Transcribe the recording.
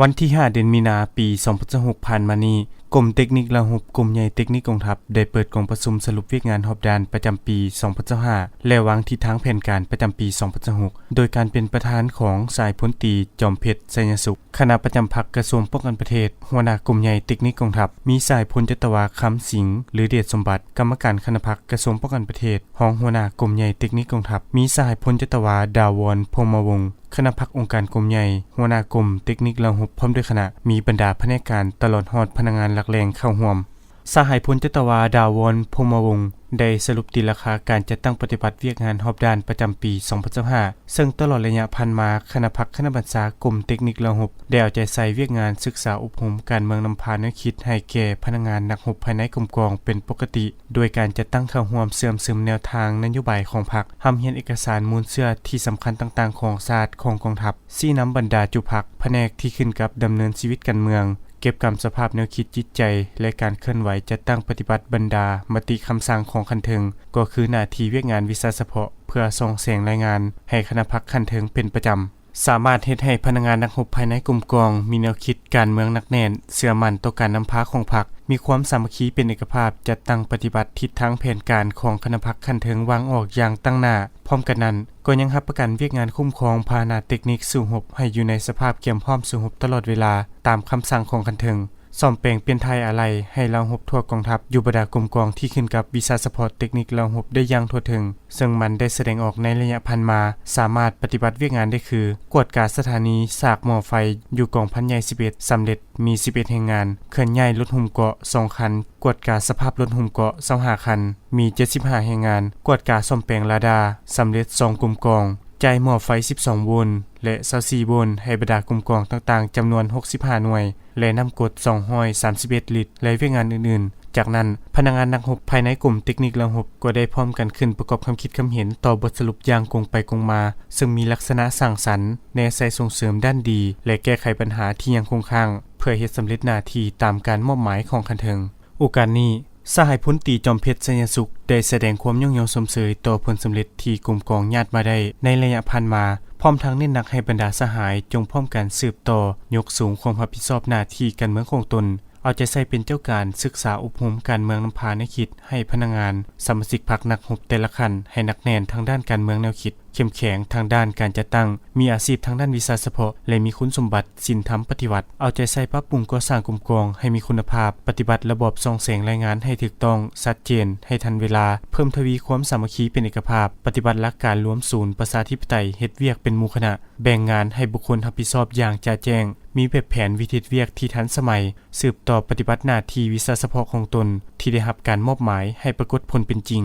ວັນທີຫ້າ ເດືອນມີນາ ປີສອງພັນຊາວຫົກ ຜ່ານມານີ້, ກົມເຕັກນິກລາວຮົບ ກົມໃຫຍ່ເຕັກນິກກອງທັບ ໄດ້ເປີດກອງປະຊຸມສະຫຼຸບວຽກງານຮອບດ້ານປະຈຳປີສອງພັນຊາວຫ້າ ແລະ ວາງທິດທາງແຜນການປະຈຳປີສອງພັນຊາວຫົກ ໂດຍການເປັນປະທານຂອງສະຫາຍພົນຕີ ຈອມເພັດ ໄຊຍະສຸກ ຄະນະປະຈຳພັກກະຊວງປ້ອງກັນປະເທດ, ຫົວໜ້າກົມໃຫຍ່ເຕັກນິກກອງທັບ, ມີສະຫາຍພົນຈັດຕະວາ ຄຳສິງ ຫຼື ເດດສົມບັດ ກຳມະການຄະນະພັກກະຊວງປ້ອງກັນປະເທດ, ຮອງຫົວໜ້າກົມໃຫຍ່ເຕັກນິກກອງທັບ, ມີສະຫາຍພົນຈັດຕະວາ ດາວອນ ພົມມະວົງ ຄະນະພັກອົງການກົມໃຫຍ່, ຫົວໜ້າກົມເຕັກນິກລາວຮົບ ພ້ອມດ້ວຍຄະນະ, ມີບັນດາພະແນກການ ຕະຫຼອດຮອດພະນັກງານຫຼັກແຫຼ່ງເຂົ້າຮ່ວມ. ສະຫາຍພົນຈັດຕະວາ ດາວອນ ພົມມະວົງ ໄດ້ສະຫຼຸບຕີລາຄາການຈັດຕັ້ງປະຕິບັດວຽກງານຮອບດ້ານປະຈຳປີສອງພັນຊາວຫ້າ ເຊິ່ງຕະຫຼອດໄລຍະຜ່ານມາ, ຄະນະພັກຄະນະບັນຊາກົມເຕັກນິກລາວຮົບ ໄດ້ເອົາໃຈໃສ່ວຽກງານສຶກສາອົບຮົມການເມືອງນຳພາແນວຄິດໃຫ້ແກ່ພະນັກງານນັກຮົບພາຍໃນກົມກອງເປັນປົກກະຕິ, ໂດຍການຈັດຕັ້ງເຂົ້າຮ່ວມເຊື່ອມຊຶມແນວທາງນະໂຍບາຍຂອງພັກ, ຮ່ຳຮຽນເອກະສານມູນເຊື້ອທີ່ສຳຄັນຕ່າງໆຂອງຊາດ, ຂອງກອງທັບ, ຊີ້ນຳບັນດາຈຸພັກ, ພະແນກທີ່ຂຶ້ນກັບດຳເນີນຊີວິດການເມືອງ, ເກັບກຳສະພາບແນວຄິດ, ຈິດໃຈ ແລະ ການເຄື່ອນໄຫວ, ຈັດຕັ້ງປະຕິບັດບັນດາມະຕິຄຳສັ່ງຂອງຂັ້ນເທິງ, ກໍຄືໜ້າທີ່ວຽກງານວິຊາສະເພາະ ເພື່ອສ່ອງແສງລາຍງານໃຫ້ຄະນະພັກຂັ້ນເທິງເປັນປະຈຳ. ສາມາດເຮັດໃຫ້ພະນັກງານນັກຮົບພາຍໃນກົມກອງມີແນວຄິດການເມືອງໜັກແໜ້ນ, ເຊື່ອໝັ້ນຕໍ່ການນຳພາຂອງພັກ, ມີຄວາມສາມັກຄີເປັນເອກະພາບ, ຈັດຕັ້ງປະຕິບັດທິດທາງແຜນການຂອງຄະນະພັກຂັ້ນເທິງວາງອອກຢ່າງຕັ້ງໜ້າ. ພ້ອມກັນນັ້ນ, ກໍຍັງຮັບປະກັນວຽກງານຄຸ້ມຄອງພາຫະນະເຕັກນິກສູ້ຮົບໃຫ້ຢູ່ໃນສະພາບກຽມພ້ອມສູ້ຮົບຕະຫຼອດເວລາ, ຕາມຄຳສັ່ງຂອງຂັ້ນເທິງ. ສ້ອມແປງປ່ຽນຖ່າຍອາໄຫຼ່ໃຫ້ລາວຮົບທົ່ວກອງທັບ ຢູ່ບັນດາກົມກອງທີ່ຂຶ້ນກັບວິຊາສະເພາະເຕັກນິກລາວຮົບໄດ້ຢ່າງທົ່ວເຖິງ, ເຊິ່ງມັນໄດ້ສະແດງອອກໃນໄລຍະຜ່ານມາ, ສາມາດປະຕິບັດວຽກງານໄດ້ຄື ກວດກາສະຖານີສາກໝໍ້ໄຟຢູ່ກອງພັນໃຫຍ່ສິບເອັດ ສຳເລັດ ມີສິບເອັດແຮງງານ, ເຄື່ອນຍ້າຍລົດຫຸ້ມເກາະສອງຄັນ, ກວດກາສະພາບລົດຫຸ້ມເກາະຊາວຫ້າຄັນ, ມີເຈັດສິບຫ້າແຮງງານ, ກວດກາສ້ອມແປງລາດາ ສຳເລັດສອງກົມກອງ, ຈ່າຍໝໍ້ໄຟສິບສອງໂວນ ແລະ ຊາວສີ່ໂວນ ໃຫ້ບັນດາກົມກອງຕ່າງໆ ຈຳນວນຫົກສິບຫ້າໜ່ວຍ ແລະ ນ້ຳກົດສອງຮ້ອຍສາມສິບເອັດລິດ ແລະ ວຽກງານອື່ນໆ. ຈາກນັ້ນ, ພະນັກງານນັກຮົບພາຍໃນກົມເຕັກນິກລາວຮົບ ກໍໄດ້ພ້ອມກັນຂຶ້ນປະກອບຄຳຄິດຄຳເຫັນຕໍ່ບົດສະຫຼຸບຢ່າງກົງໄປກົງມາ, ເຊິ່ງມີລັກສະນະສ້າງສັນ, ແນໃສ່ສົ່ງເສີມດ້ານດີ ແລະ ແກ້ໄຂບັນຫາທີ່ຍັງຄົງຄ້າງ, ເພື່ອເຮັດສຳເລັດໜ້າທີ່ຕາມການມອບໝາຍຂອງຂັ້ນເທິງ. ໂອກາດນີ້, ສະຫາຍພົນຕີ ຈອມເພັດ ໄຊຍະສຸກ ໄດ້ສະແດງຄວາມຍ້ອງຍໍຊົມເຊີຍຕໍ່ຜົນສຳເລັດທີ່ກົມກອງຍາດມາໄດ້ໃນໄລຍະຜ່ານມາ, ພ້ອມທັງເນັ້ນໜັກໃຫ້ບັນດາສະຫາຍຈົ່ງພ້ອມກັນສືບຕໍ່ຍົກສູງຄວາມຮັບຜິດຊອບໜ້າທີ່ການເມືອງຂອງຕົນ, ເອົາໃຈໃສ່ເປັນເຈົ້າການສຶກສາອົບຮົມການເມືອງນຳພາແນວຄິດໃຫ້ພະນັກງານ, ສະມາຊິກພັກນັກຮົບແຕ່ລະຂັ້ນໃຫ້ໜັກແໜ້ນທາງດ້ານການເມືອງແນວຄິດ, ເຂັ້ມແຂງທາງດ້ານການຈັດຕັ້ງ, ມີອາຊີບທາງດ້ານວິຊາສະເພາະ ແລະ ມີຄຸນສົມບັດສິນທຳປະຕິວັດ, ເອົາໃຈໃສ່ປັບປຸງກໍ່ສ້າງກົມກອງໃຫ້ມີຄຸນນະພາບ, ປະຕິບັດລະບອບສ່ອງແສງລາຍງານໃຫ້ຖືກຕ້ອງ, ຊັດເຈນ, ໃຫ້ທັນເວລາ, ເພີ່ມທະວີຄວາມສາມັກຄີເປັນເອກະພາບ, ປະຕິບັດຫຼັກການລວມສູນປະຊາທິປະໄຕ, ເຮັດວຽກເປັນໝູ່ຄະນະ, ແບ່ງງານໃຫ້ບຸກຄົນຮັບຜິດຊອບຢ່າງຈະແຈ້ງ, ມີແບບແຜນວິທີເຮັດວຽກທີ່ທັນສະໄໝ, ສືບຕໍ່ປະຕິບັດໜ້າທີ່ວິຊາສະເພາະຂອງຕົນທີ່ໄດ້ຮັບການມອບໝາຍໃຫ້ປາກົດຜົນເປັນຈິງ.